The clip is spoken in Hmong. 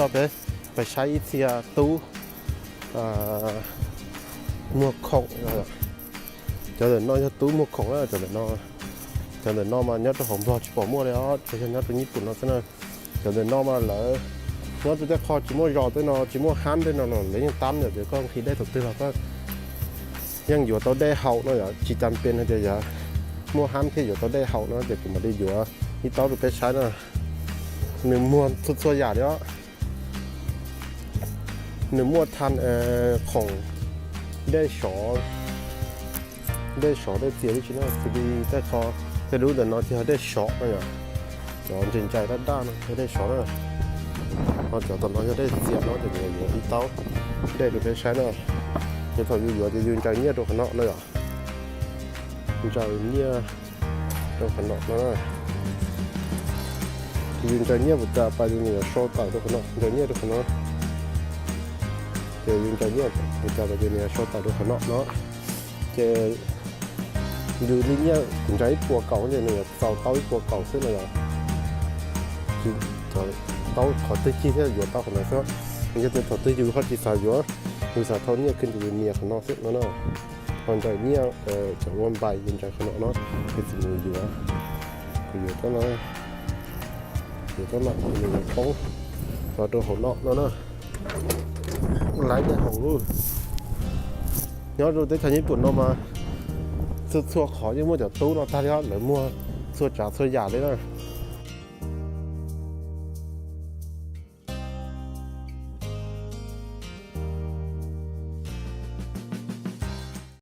Peb, peb saib ib txhia tub muag khoom. Cov ntawm no yog tub muag khoom na, cov ntawm no, cov ntawm no mas nyob rau hauv Nplog tsis pom muaj li os, tsuas yog nyob rau Nyij Pooj no xwb na. Cov ntawm no mas lawv nyob rau tej qho tsis muaj zos tej no, tsis muaj hab tej no los lawv yeej tab yom, ces koj nqhis dej thaum twg los koj yeej yuav tau dej haus no yom, tsis tas pes hais tias yog muaj hab thiaj yuav tau dej haus no ces kuv mam li yuav ib taub rau peb saib na. Nws muag txhua txhua yam li os. Nws muaj than khoom dej sov, dej sov dej txias tib si na, xws li tej qho, tej lub ntawm no ces yog dej sov no yom, cov ntsais ntsais daj daj no yog dej sov na. Ho cov tom no yog dej txias no ces yuav ib taub dej rau peb saib na. Ces thaum yus yuav ces yus ntsaws nyiaj rau qhov no no yom, ntsaws nyiaj rau qhov no no. Ces yus ntsaws nyiaj puas tas pas ces nws yuav sau tawm rau qhov no, ntsaws nyiaj rau qhov no. Ces yus ntsaws nyiaj puas tas pas ces nws yuav sau tawm rau qhov no no. Ces yus li nyiaj kuv ntsaws ib puas kaum ces nws yuav txaus tau ib puas kaum xwb no yom. Tau qhov twg cig thiaj yuav tau qhov no xwb. Yog tias thaum twg yus ho tsis xav yuav, yus xav thau nyiaj kiag ces yus nias qhov no xwb no na. Ho ntsaws nyiaj cov ua npais yus ntsaws qhov no no, ces tsis mus yuav, kuv yuav, yuav tab no, nws yuav poob los rau hauv no no na. Laib dej haus lub. Nyob rau teb chaws Nyij Pooj no mas txhua txhua qhov yeej muaj cov tub no tag li os, lawv muag txhua tsav txhua yam li na.